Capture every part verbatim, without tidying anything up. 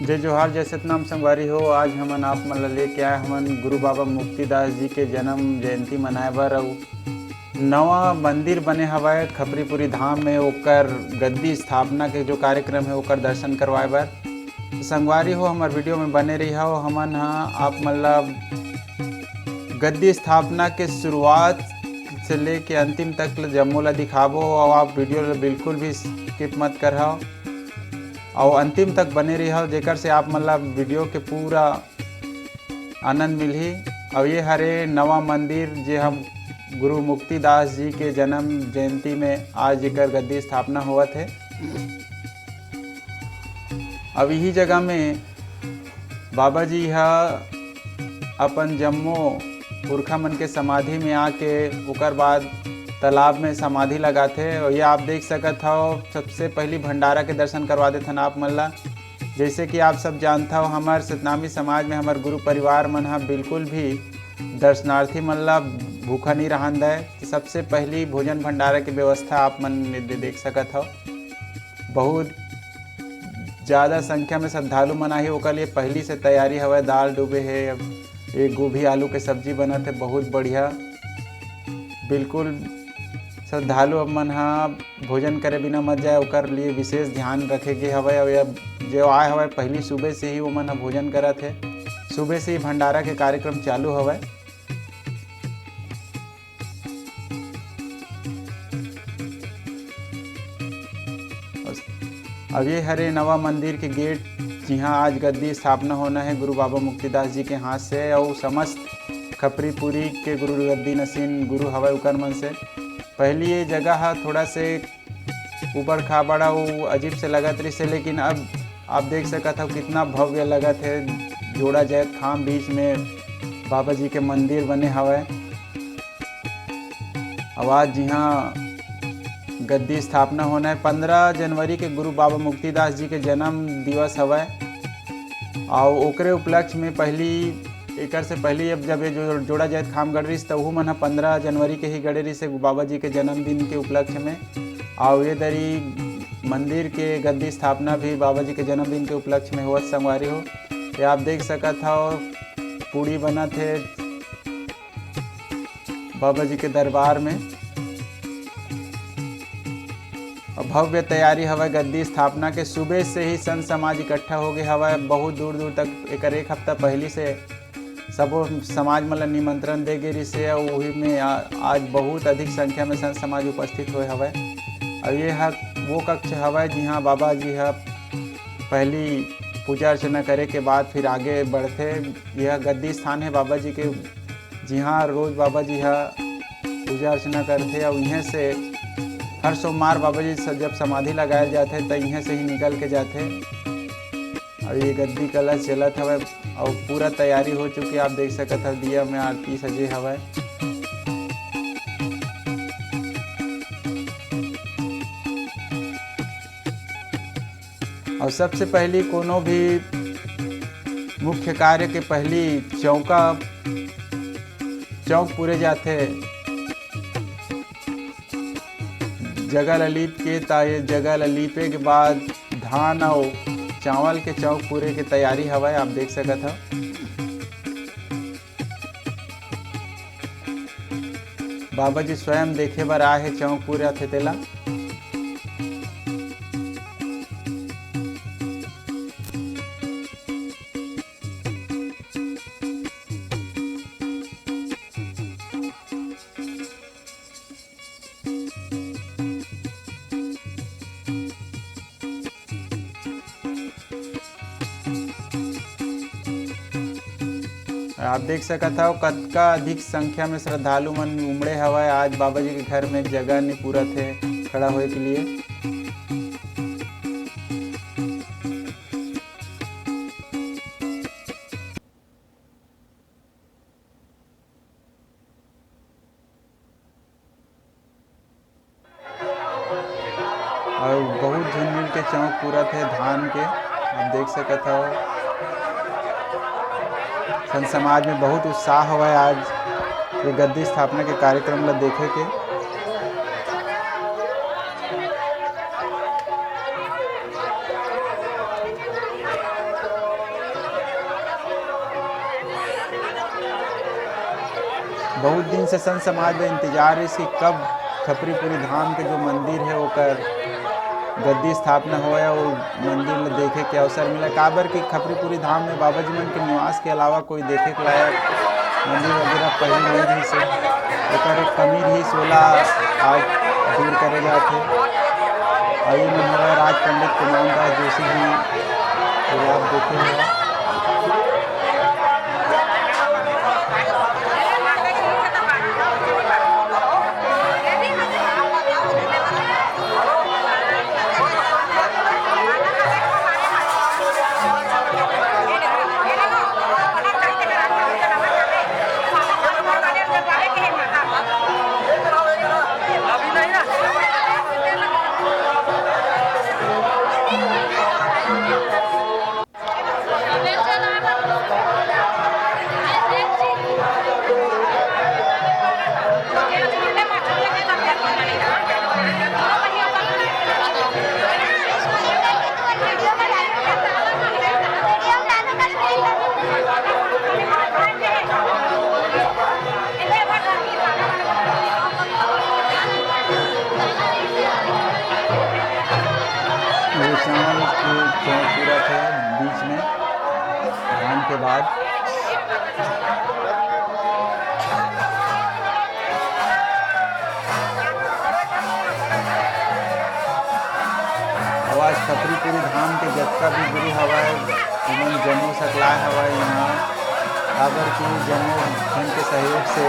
जय जोहार, जय सतनाम संगवारी हो। आज हमन आप मन ला लेके आए हमन गुरु बाबा मुक्तिदास जी के जन्म जयंती मनाए बर। अउ नवा मंदिर बने हवय खपरीपुरी धाम में, ओकर गद्दी स्थापना के जो कार्यक्रम है, ओकर दर्शन करवाए बर। तो संगवारी हो, हमर वीडियो में बने रही हो। हमन ह आप मन ला गद्दी स्थापना के शुरुआत से लेके अंतिम तक ल जम्मो ला दिखाबो, और आप वीडियो ला बिल्कुल भी स्किप मत करहव, और अंतिम तक बने रही हो, जेकर से आप मन ला वीडियो के पूरा आनंद मिलही। और ये हरे नवा मंदिर, जे हम गुरु मुक्तिदास जी के जन्म जयंती में आज एकर गद्दी स्थापना होवत है। अब यही जगह में बाबा जी ह अपन जम्मो पुरखा मन के समाधि में आके ओकर बाद तालाब में समाधि लगाथे। और ये आप देख सकत हव, सबसे पहली भंडारा के दर्शन करवा देथन आप मन ला। जैसे कि आप सब जानत हव, हमर सतनामी समाज में हमर गुरु परिवार मन ह बिल्कुल भी दर्शनार्थी मन ला भूखा नहीं रहन दय। तो सबसे पहली भोजन भंडारा की व्यवस्था आप मन दे-, देख सकत हव। बहुत ज़्यादा संख्या में श्रद्धालु मन आही, ओकर लिए पहली से तैयारी हवय। दाल डूबे हे, अब एक गोभी आलू के सब्जी बनत हे, बहुत बढ़िया। बिल्कुल श्रद्धालु मन ह भोजन करे बिना मत जाए, ओकर लिए विशेष ध्यान रखे के हवय। और अब जो आए हवय, पहली सुबह से ही ओमन ह भोजन करत हे, सुबह से ही भंडारा के कार्यक्रम चालू हवय। अब ये हरे नवा मंदिर के गेट, जिहां आज गद्दी स्थापना होना है गुरु बाबा मुक्तिदास जी के हाथ से, और समस्त खपरीपुरी के गुरु गद्दी नसीन गुरु हवय उकर मन से। पहली ये जगह ह थोड़ा से उबड़ खाबड़ अउ अजीब से लगत रहिस हे, लेकिन अब आप देख सकत हव कितना भव्य लगत हे। जोड़ा जैत खाम बीच में बाबा जी के मंदिर बने हवय। अउ आज जिहां गद्दी स्थापना होना है, पंद्रह जनवरी के गुरु बाबा मुक्तिदास जी के जन्म दिवस हवय। अउ ओकरे उपलक्ष्य में पहली, एकर से पहली अब जब ये जो जोड़ा जैत खाम गढ़ रहिस, त उहू मन ह पंद्रह जनवरी के ही गढ़े रहिस हे बाबा जी के जन्मदिन के उपलक्ष्य में। अउ ये दरी मंदिर के गद्दी स्थापना भी बाबा जी के जन्मदिन के उपलक्ष्य में होवत संगवारी हो। ये आप देख सकत हव, पूड़ी बनत हे बाबा जी के दरबार में। अउ भव्य तैयारी हवय गद्दी स्थापना के। सुबह से ही संत समाज इकट्ठा हो गए हवय। बहुत दूर दूर तक, एकर एक हफ्ता पहली से सबो समाज मन ल निमंत्रण दे गे रिहिस हे, अउ उही में आ-, आज बहुत अधिक संख्या में संत समाज उपस्थित होए हवय। अउ ये ह वो कक्ष हवय, जिहां बाबा जी ह पहली पूजा अर्चना करे के बाद फिर आगे बढ़थे। यह गद्दी स्थान है बाबा जी के, जिहां रोज बाबा जी ह पूजा अर्चना करथे, अउ इहें से हर सोमवार बाबा जी स-, जब समाधि लगायल जाथे, त इहें से ही निकल के जाथे। अउ ये गद्दी कलश जलत हवय, अउ पूरा तैयारी हो चुके, आप देख सकत हव, दिया में आरती सजे हवय। अउ सबसे पहली कोनो भी मुख्य कार्य के पहली चौका, चौक पूरे जाथे। जगह ल लीप के, त ये जगह ल लीपे के बाद धान अउ चावल के चौक पूरे के तैयारी हवय, आप देख सकत हव। बाबा जी स्वयं देखे बर आए हे, चौक पूरे आथे तेला। आप देख सकत हव, कतका अधिक संख्या में श्रद्धालु मन उमड़े हवय। आज बाबा जी के घर में जगह नहीं पूरत हे खड़ा होए के लिए। अउ बहुत झन मिल के चौक पूरत हे धान के, आप देख सकत हव। संत समाज में बहुत उत्साह हवय आज ये गद्दी स्थापना के कार्यक्रम ला देखे के। बहुत दिन से संत समाज ला इंतजार रहिस कि कब खपरीपुरी धाम के जो मंदिर हे, ओकर गद्दी स्थापना होय अउ मंदिर ला देखे के अवसर मिले, काबर कि खपरीपुरी धाम में बाबा जी मन के निवास के अलावा कोई देखे के लायक मंदिर वगैरह पहले नहीं रहिस हे। ओकर एक कमी रहिस, ओला आज दूर करे जात हे। अउ ये मन हवय राज पंडित कुणाल दास जोशी जी, ये आप देखे होंगे। ये चावल के चाय पूरा थे बीच में, धान के बाद। अउ आज खपरीपुरी धाम के जतका भी गुरु हवय, ओमन जम्मो सकलाय हवय इहाँ, काबर कि जम्मो झन के सहयोग से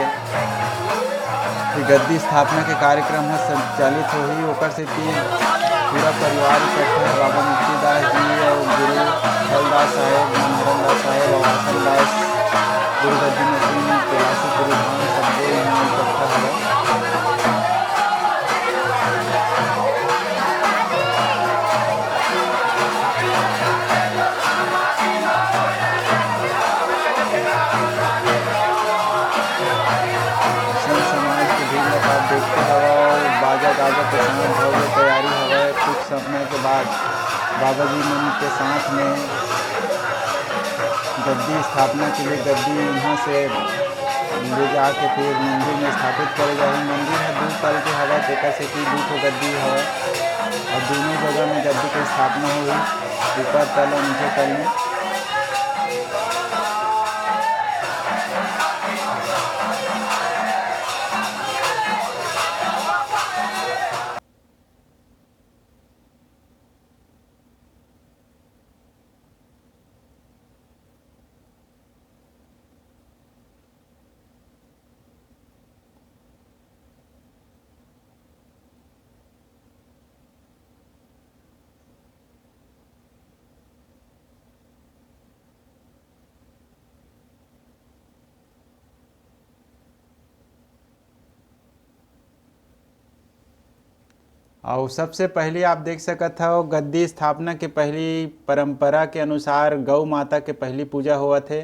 ये गद्दी स्थापना के कार्यक्रम ह संचालित होही, ओकर सेती पूरा परिवार इकट्ठा हे। बाबा मुक्तिदास जी अउ गुरु फलदास साहेब, मनहरन दास साहेब अउ आसन दास, गुरु गद्दी मसीन, कैलाशी गुरु धाम, सब्बो इहाँ इकट्ठा हवय। संत समाज के भीड़ ल आप देखते हवव, बाजा गाजा के साथ भव्य तैयारी हवय। कुछ समय के बाद बाबा जी मन के साथ में गद्दी स्थापना के लिए गद्दी इहाँ से ले जाके फिर मंदिर में स्थापित करे जाही। मंदिर ह दू तल के हवय, तेकर सेती दू ठो गद्दी हवय अउ दूनों जगह में गद्दी के स्थापना होही, ऊपर तल अउ नीचे तल में। अउ सबसे पहिली आप देख सकत हव, गद्दी स्थापना के पहिली परंपरा के अनुसार गौ माता के पहिली पूजा होवत हे,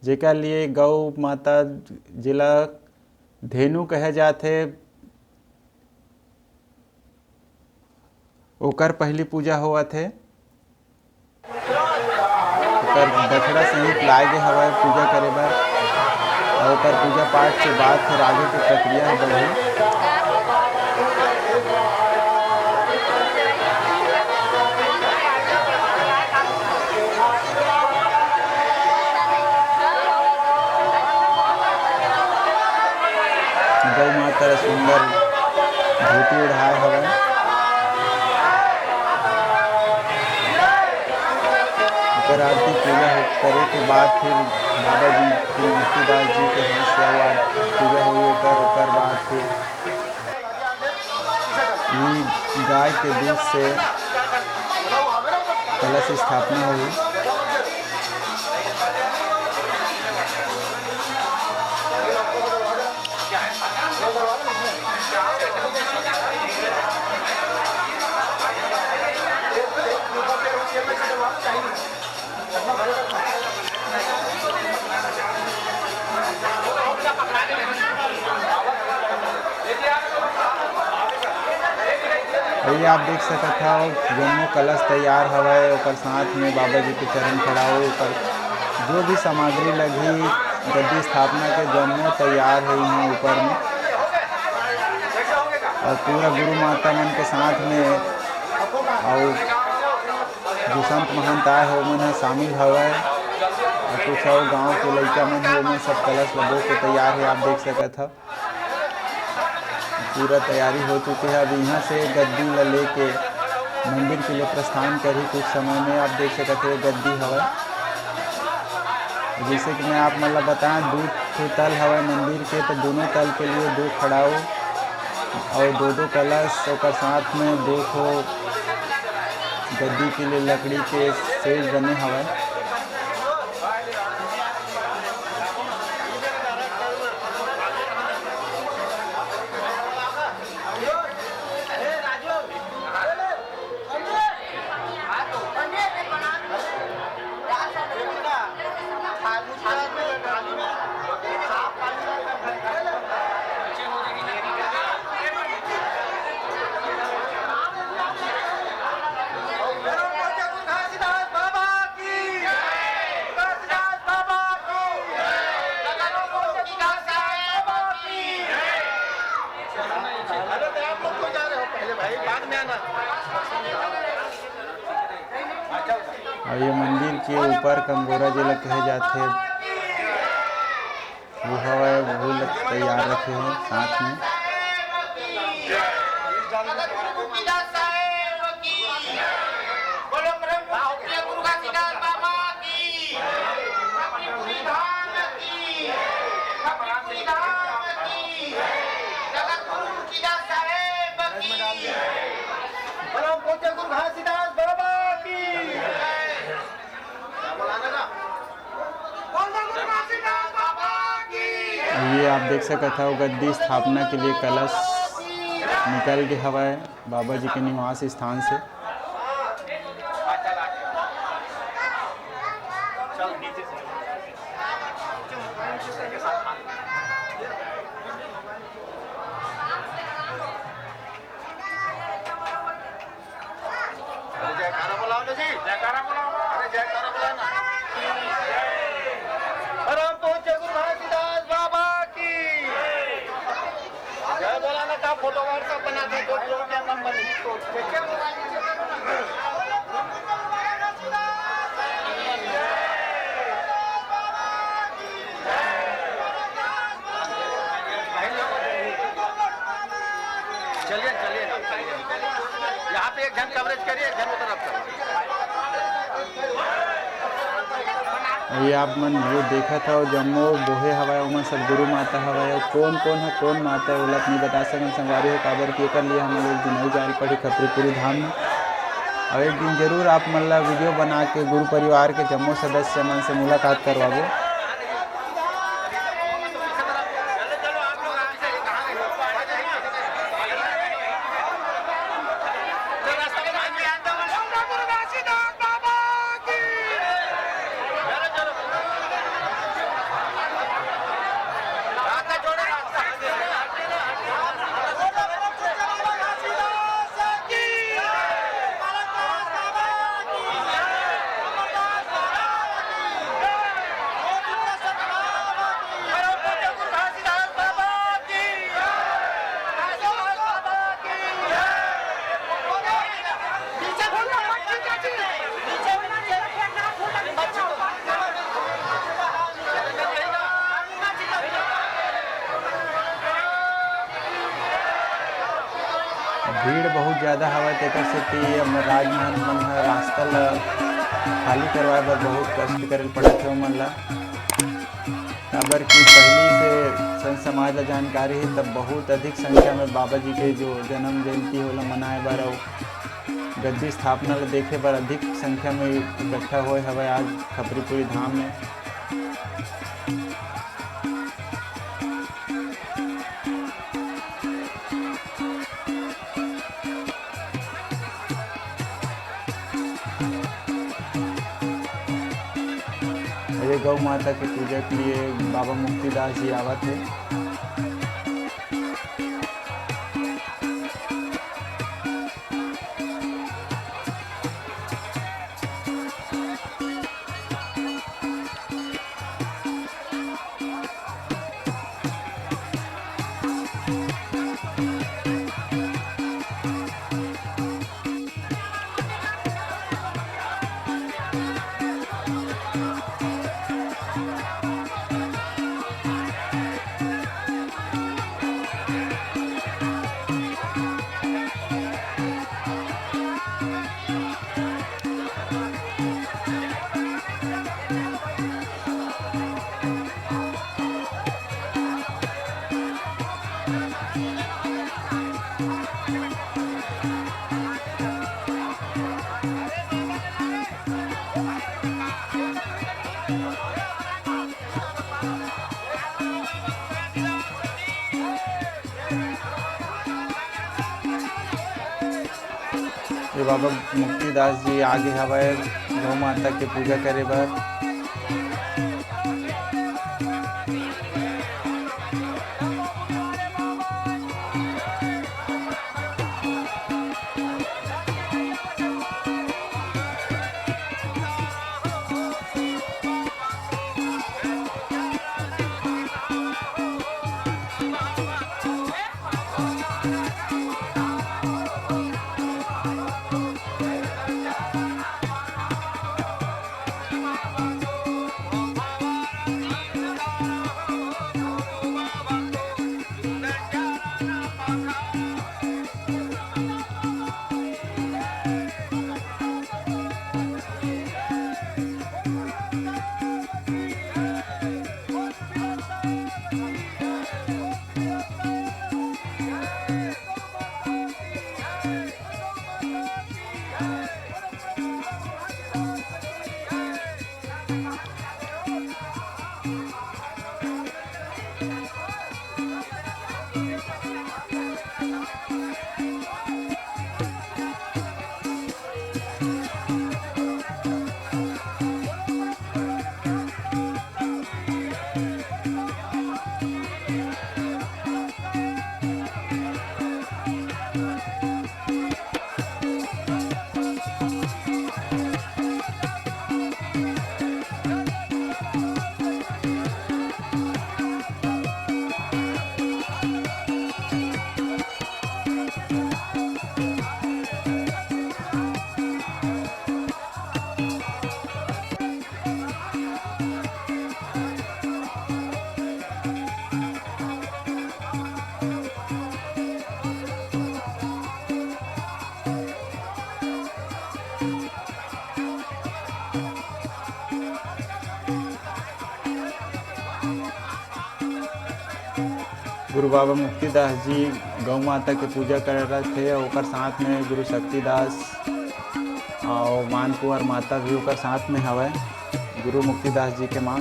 जेकर लिए गौ माता, जेला धेनु कहे जाथे, ओकर पहिली पूजा होवत हे। ओकर बछड़ा सहित लाए गे हवय पूजा करे बर, अउ ओकर पूजा पाठ के बाद फिर आगे के प्रक्रिया ह बढ़ही। गौ माता ला सुंदर धोती ओढ़ाए हवय। ओकर आरती पूजा हो-, करे के बाद फिर बाबा जी, श्री मुक्तिदास जी के हाथ से अउ आरती पूजा होही। ओकर, ओकर बाद फिर ये गाय के दूध से कलश स्थापना होही। भैया, आप देख सकत हव, जम्मो कलश तैयार हवय, ओकर साथ में बाबा जी के चरण कढ़ाओ, ओकर जो भी सामग्री लगही, गद्दी स्थापना के जम्मो तैयार हे इहाँ ऊपर में, अउ पूरा गुरु माता मन के साथ में, अउ जो संत महंत आए हे, ओमन ह शामिल हवय, अउ कुछ अउ गांव के लइका मन हे, ओमन सब कलश ल बो के तैयार हे, आप देख सकत हव। पूरा तैयारी हो चुके हे। अब इहाँ से गद्दी ल लेके मंदिर के लिए प्रस्थान करही। कुछ समय में आप देख सकत हे गद्दी हवय। जैसे कि मैं आप मन ल बताएं, दू ठो तल हवय मंदिर के, तो दोनों तल के लिए दो खड़ाऊ अउ दो दो कलश, ओकर साथ में दो ठो गद्दी के लिए लकड़ी के सेज बने हवय। अउ ये मंदिर के ऊपर कंगोरा जेला कहे जाथे, वो हवय, वो ल तैयार रखे हे साथ में। ये आप देख सकत हव, गद्दी स्थापना के लिए कलश निकल गे हवय बाबा जी के निवास स्थान से। अरे जयकारा बुलाओ ना जी, जयकारा बुलाओ। अरे जयकारा बुलाओ ना। परम पूज्य गुरु घासीदास बाबा की जय। बोला ना, का फोटो WhatsApp बना दे, जो जो क्या नंबर नहीं तो। चलिए, चलिए ना, चलिए। यहाँ पे एक झन coverage करिए, एक झन उधर आप चलो। ये आप मन जो देखत हव, जम्मो बोहे हवय, ओमन सब गुरु माता हवय। अउ कोन कोन ह कोन माता हे, ओला तो नइ बता सकन संगवारी हो, काबर कि एकर लिए हमन लोग दिन अउ जाए ल पड़ही खपरीपुरी धाम में। अउ एक दिन जरूर आप मन ला video बना के गुरु परिवार के जम्मो सदस्य मन से मुलाकात करवाबो। भीड़ बहुत ज्यादा हवय, तेकर सेती अब राजमहंत मन ह रास्ता ल खाली करवाए बर बहुत कष्ट करे ल पड़त हे ओमन ला। काबर कि पहिली से संत समाज ला जानकारी हे, तब बहुत अधिक संख्या में बाबा जी के जो जन्म जयंती हे, ओला मनाए बर अउ गद्दी स्थापना ला देखे बर अधिक संख्या में इकट्ठा होए हवय आज खपरीपुरी धाम में। ये गौ माता के पूजा के लिए बाबा मुक्तिदास जी आवत हे। बाबा मुक्तिदास जी आगे हवय गौ माता के पूजा करे बर। गुरु बाबा मुक्तिदास जी गौ माता के पूजा करत हे, ओकर साथ में गुरु शक्तिदास अउ मानकुंवर माता भी ओकर साथ में हवय, गुरु मुक्तिदास जी के माँ।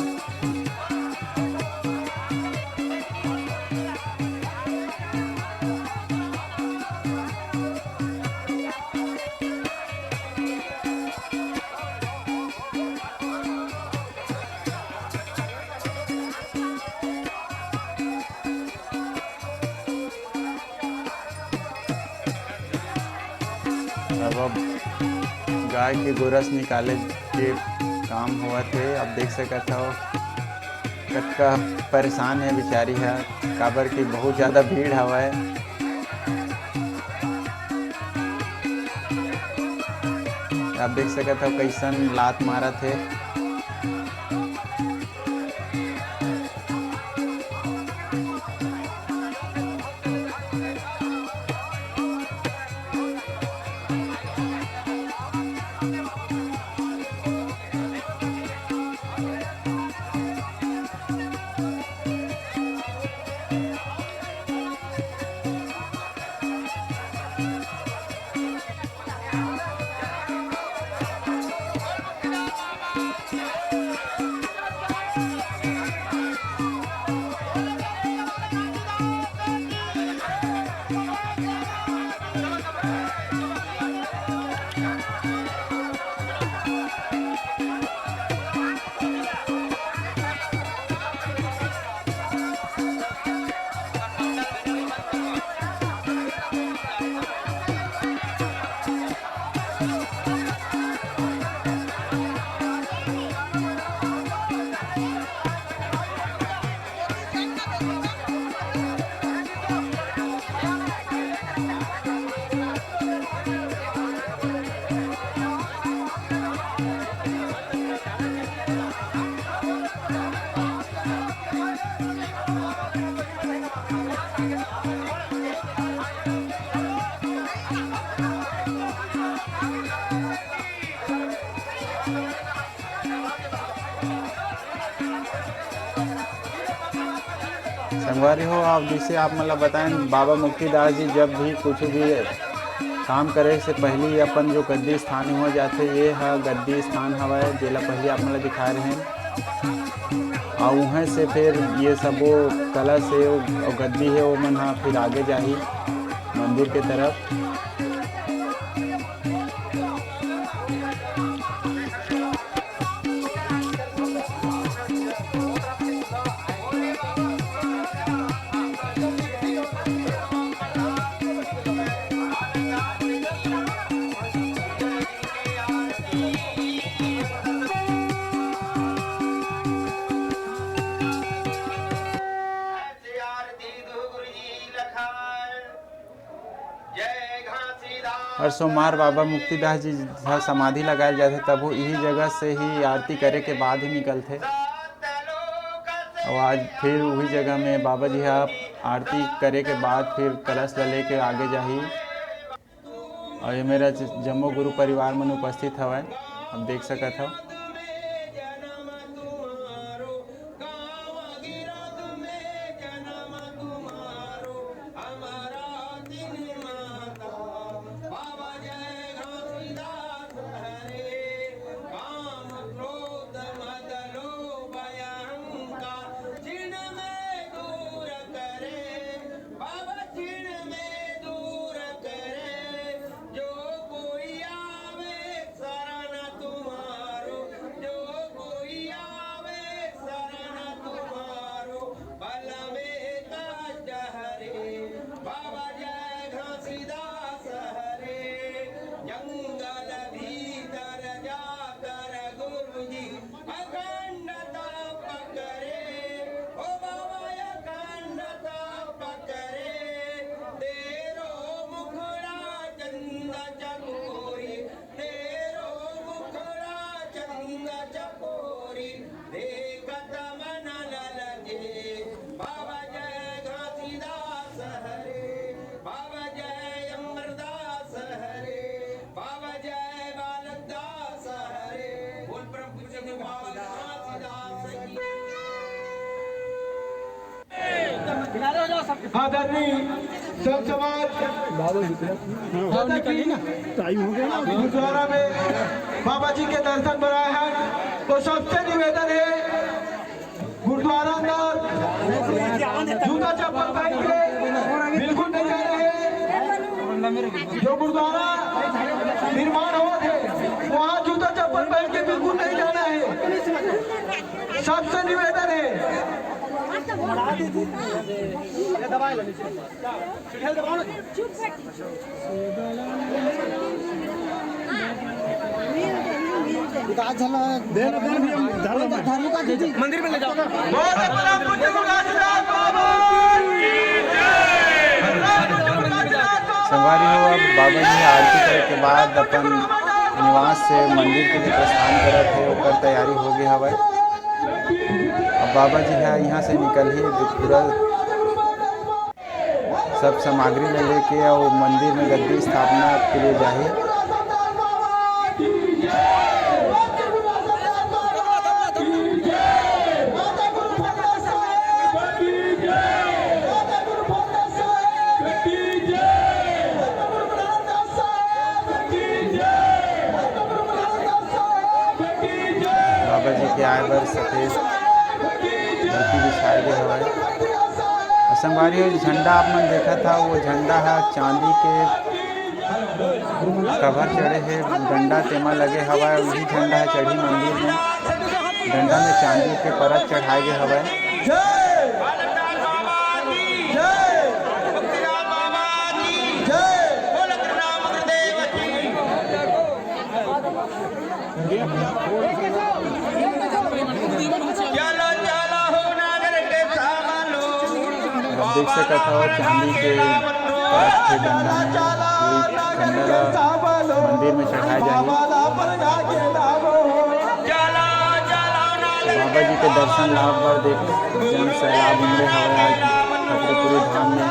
अब, अब गाय के गोरस निकाले के काम होवत हे। आप देख सकत हव, कतका परेशान हे बेचारी ह, काबर कि बहुत ज्यादा भीड़ हवय। आप देख सकत हव, कइसन लात मारत हे। संगवारी हो, आप, जैसे आप मन ल बताएं, बाबा मुक्तिदास जी जब भी कुछ भी काम करे से पहिली अपन जो गद्दी स्थान हुआ जाथे, ये ह गद्दी स्थान हवय, जेला पहिली आप मन ल दिखाए रहेन। अउ उहें से फिर ये सबो कलश हे अउ गद्दी हे, ओमन ह फिर आगे जाही मंदिर के तरफ। हर सोमवार बाबा मुक्तिदास जी ह समाधि लगाए जाथे, तभो इही जगह से ही आरती करे के बाद ही निकलथे। अउ आज फिर उही जगह में बाबा जी ह आरती करे के बाद फिर कलश ल लेके आगे जाही। अउ ये मेरा ज-, जम्मो गुरु परिवार मन उपस्थित हवय, आप देख सकत हव। आदरणीय संत समाज गुरुद्वारा में बाबा जी के दर्शन बर आए हैं, तो सबसे निवेदन है, गुरुद्वारा अंदर जूता चप्पल पहन के बिल्कुल नहीं जाना है। जो गुरुद्वारा निर्माण होवत हे, वहाँ जूता चप्पल पहन के बिल्कुल नहीं जाना है। सबसे निवेदन है। मंदिर में ले जाओ। संगवारी हो, अब बाबा जी आरती करे के बाद अपन निवास से मंदिर के लिए प्रस्थान करत हे, ओकर तैयारी हो गए हवय। अब बाबा जी ह यहाँ से निकलही, पूरा सब सामग्री ल लेके अउ मंदिर में गद्दी स्थापना के लिए जाही। बाबा जी के आए बर सफेद धरती बिछाए गे हवय। अउ संगवारी हो, झंडा आप मन देखत हव, वो झंडा ह चांदी के कवर चढ़े हे, डंडा तेमा लगे हवय, उही झंडा ह चढ़ही मंदिर में। डंडा में चांदी के परत चढ़ाए गे हवय। आप देख सकत हव, चांदी के परत के डंडा में, ये डंडा ला मंदिर में चढ़ाए जाही। बाबा जी के दर्शन लाभ बर देख जन सैलाब उमड़े हवय आज खतरीपुरी धाम में।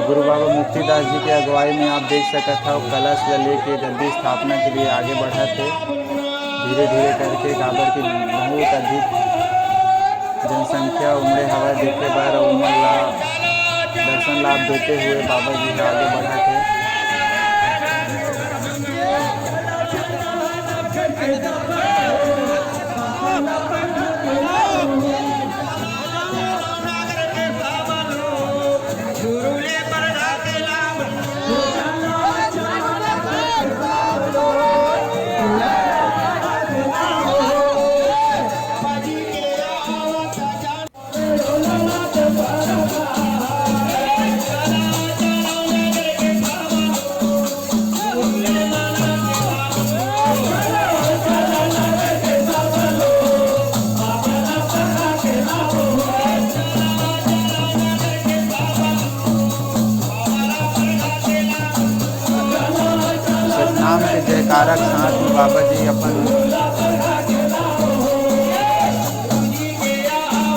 गुरु बाबा मुक्तिदास जी के अगुवाई में आप देख सकत हव, कलश ल लेके गद्दी स्थापना के लिए आगे बढ़त हे धीरे धीरे करके, काबर कि बहुत अधिक जनसंख्या उमड़े हवय देखे बर, अउ उमन ला दर्शन लाभ देते हुए बाबा जी ह आगे बढ़त हे। नाम के जयकारा के साथ में बाबा जी अपन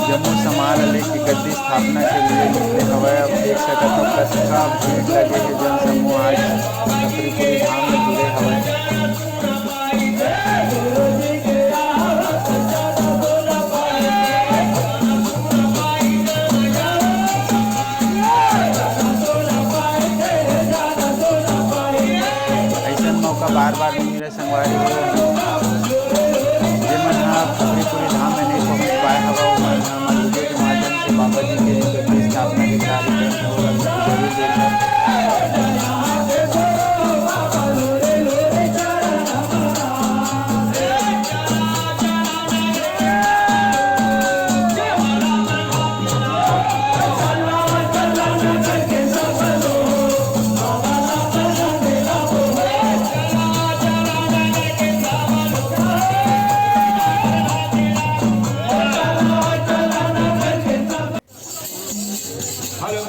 जम्मो सामान लेके गद्दी स्थापना के लिए निकले हवय। अब देख सकत हो, कतका भीड़ लगे हे, जन समूह आज छपरीपुरी धाम में जुड़े हवय। अइसन मौका बार बार नहीं मिले संगवारी हो। जेमन ह छपरीपुरी धाम में नहीं पहुंच पाए हवय, ओमन ह हमर वीडियो के माध्यम से बाबा जी के गद्दी स्थापना के कार्यक्रम में ओला जरूर देखव। हेलो।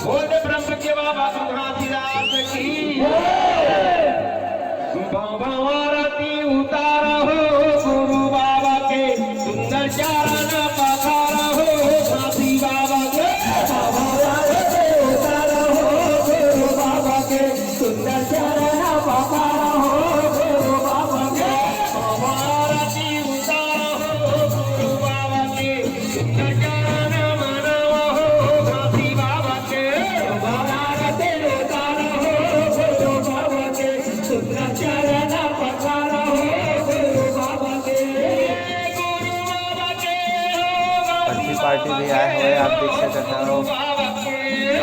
बोल दे ब्रह्म के बाबा घासीदास की। बाबा आरती उतारा हो गुरु बाबा के, सुंदर चरण पखारा हो घासी बाबा के। बाबा आरती उतारा हो गुरु बाबा के, सुंदर चरण पखारा हो गुरु बाबा के। बाबा आरती उतारा हो गुरु बाबा के, सुंदर चरण मनावा हो घासी बाबा के। बाबा आरती उतारा हो गुरु बाबा के, सुंदर चरण पखारा हो गुरु बाबा के। गुरु बाबा के हो घासी पार्टी भी आए हुए, आप देख सकत हो।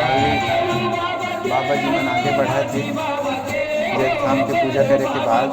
अभी बाबा जी मन आगे बढ़त हे, जैतखाम के पूजा करे के बाद।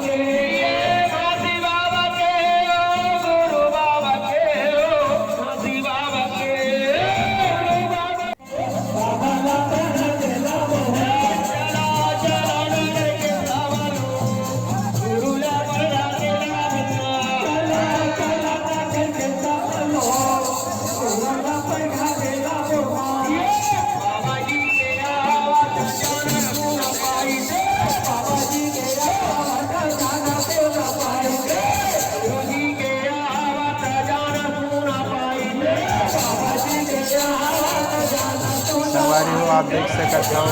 संगवारी हो, आप देख सकत हो,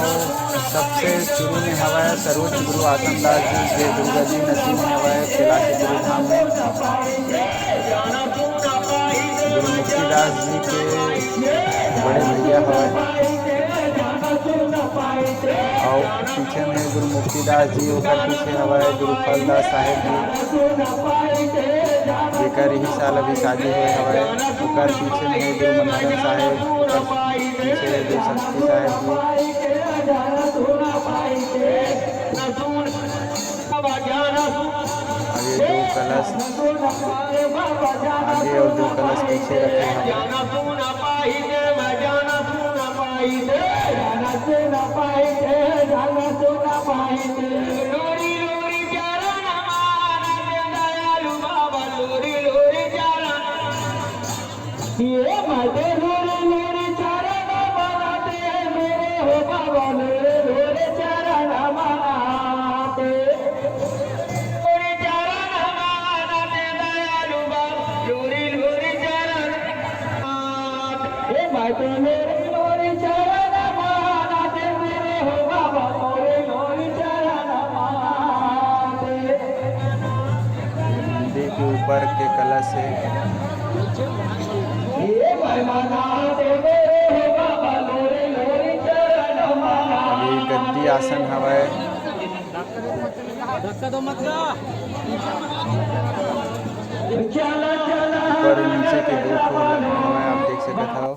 सबसे शुरू में हवय सरोज गुरु आतम दास जी, जे दुर्गा जी नसीब में हवय, कैलाशी गुरु धाम में। गुरु मुक्तिदास जी के बड़े भैया हवय। अउ पीछे में गुरु मुक्तिदास जी, ओकर पीछे हवय गुरु फलदास साहेब जी, जेकर इही साल अभी शादी होय हवय। ओकर पीछे में गुरु मनोहरन साहेब, ओकर पीछे गुरु शक्ति साहेब जी। आगे दो कलश, आगे अउ दो कलश पीछे रखे हवय। ये माते लोरी लोरी चरण मनाते, मेरे हो बाबा, लोरी लोरी चरण मनाते। लोरी चरण मनाते दयालु बाबा, लोरी लोरी चरण मनाते। ये माते लोरी लोरी चरण मनाते, मेरे हो बाबा, लोरी लोरी चरण मनाते। नंदी के ऊपर के कलश हे। अभी गद्दी आसन हवय। ऊपर नीचे के दो ठो लगे हवय, आप देख सकत हव।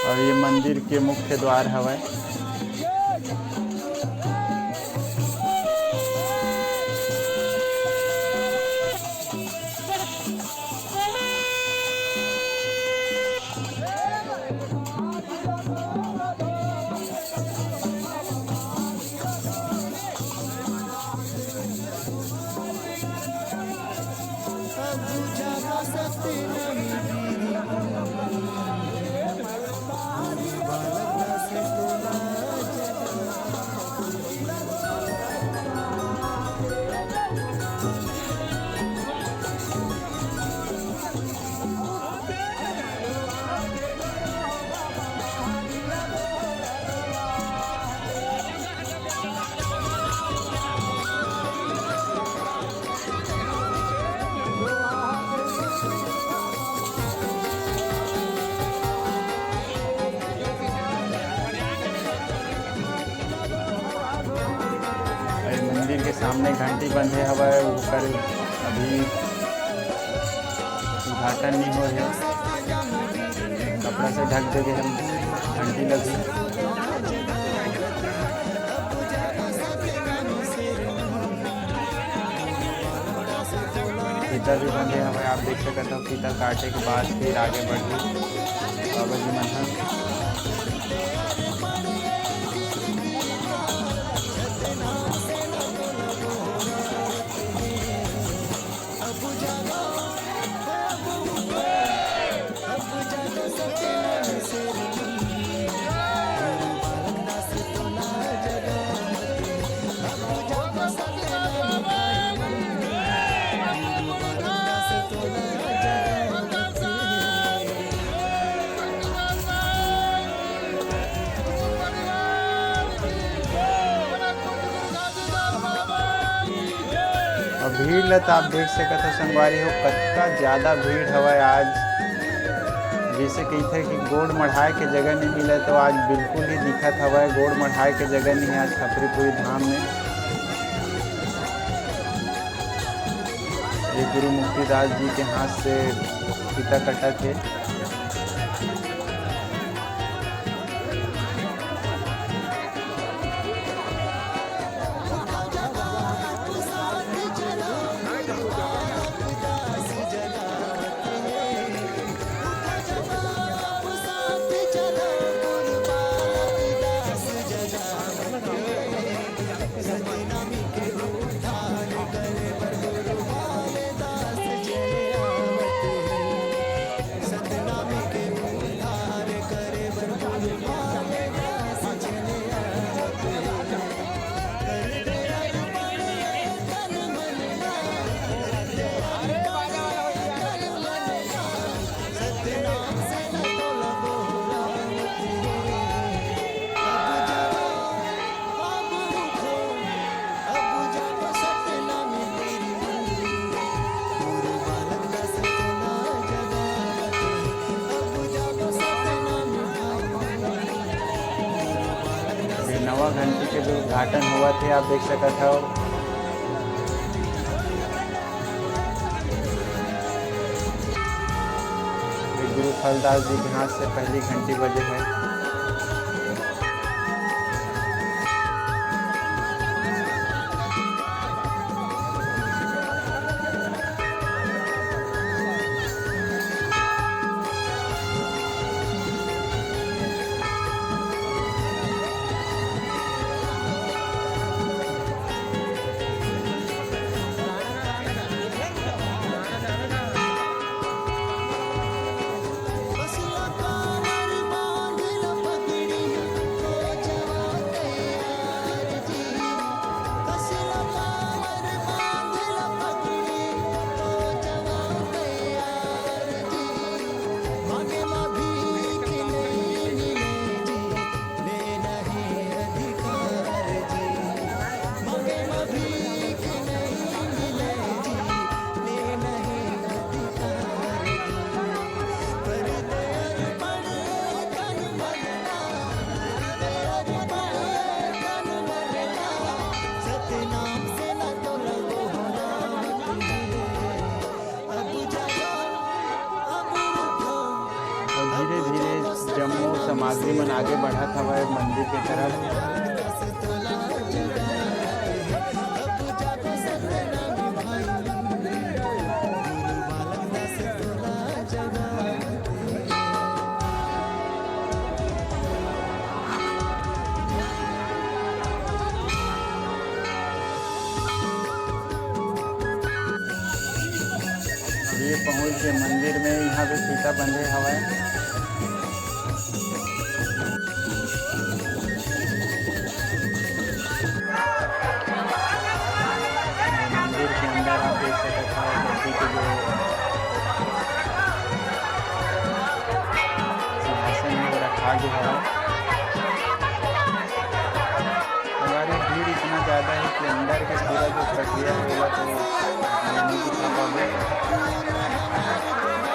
अउ ये मंदिर के मुख्य द्वार हवय। सामने घंटी बंधे हवय, ओकर अभी उद्घाटन नहीं होए हे। कपड़ा से ढक दे गे हे घंटी ल भी। फीता भी बंधे हवय, आप देख सकत हव। फीता काटे के बाद फिर आगे बढ़ही बाबा जी मन ह। अब भीड़ ल त आप देख सकत हो संगवारी हो, कतका ज्यादा भीड़ हवय आज। जैसे कहिथे कि गोड़ मढ़ाए के जगह नहीं मिले, तो आज बिल्कुल ही दिखत हवय, गोड़ मढ़ाए के जगह नहीं है आज खपरीपुरी धाम में। ये गुरु मुक्तिदास जी के हाथ से फीता कटत हे। ये नवा घंटी के भी उद्घाटन होवत हे, आप देख सकत हव। ये गुरु फलदास जी के हाथ से पहली घंटी बजे है। अउ धीरे-धीरे जम्मो सामग्री मन आगे बढ़त हवय मंदिर के तरफ। अब ये पहुंच के मंदिर में, यहाँ पे फीता बंधे हवय। मंदिर के अंदर आप देख सकत हव, मूर्ति के जो सिंहासन में रखा गे हवय। हमारी भीड़ इतना ज़्यादा है कि अंदर के पूरा जो प्रक्रिया है, वो तो नहीं दिखा पाबो।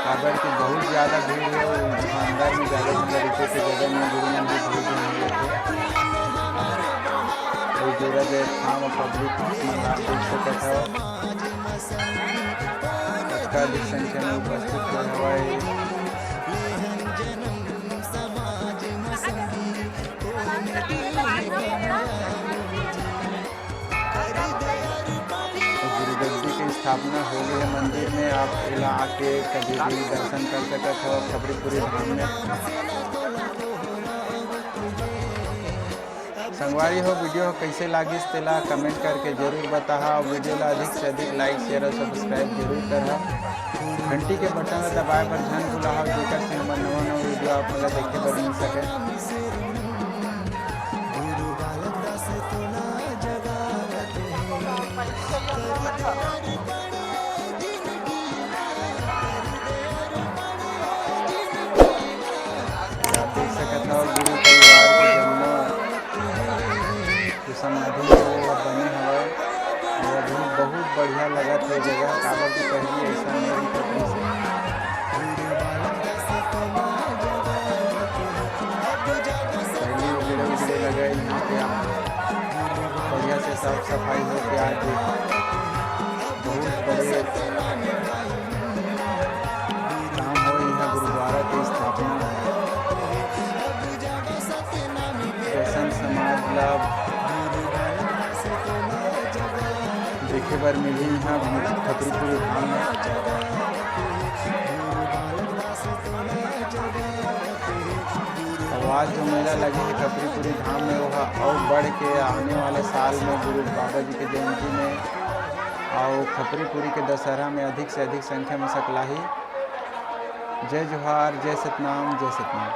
काबर कि बहुत ज़्यादा भीड़ है, वो अंदर में ज़्यादा अंदर इसे के जगह में गुरु मंदिर बहुत जरूरी है। तो पूरा देर ठाम पब्लिक मन ला देख सकत हव, कतका अधिक संख्या में उपस्थित होय हवय। गुरु गद्दी के स्थापना होगे हे मंदिर में, आप एला आके कभी भी दर्शन कर सकत हव खपरीपुरी धाम में। संगवारी हो, video ह कइसे लागिस तेला comment करके जरूर बताहा, और video ला अधिक से अधिक like, share और subscribe जरूर करहा। घंटी के button ला दबाए बर झन भुलाहा, जेकर से हमर नवा नवा video आप मन ला देखे बर मिल सके। आप देख सकत हव गुरु परिवार के जम्मो समाधि में वो बने हवय। वो भी बहुत बढ़िया लगत हे जगह, काबर कि पहिली अइसन नइ दिखत रहिस हे। पहिली उजड़े उजड़े लगे, यहाँ पे आप बढ़िया से साफ सफाई होके आज बहुत बड़े काम होय, यहाँ गुरुद्वारा के स्थापना। फैशन समाज ला देखे बर मिलही इहाँ खपरीपुरी धाम में। अउ आज जो मेला लगे हे खपरीपुरी धाम में, वो ह अउ बढ़ के आने वाले साल में गुरु बाबा जी के जयंती में अउ खपरीपुरी के दशहरा में अधिक से अधिक संख्या में सकलाही। जय जोहार, जय सतनाम, जय सतनाम।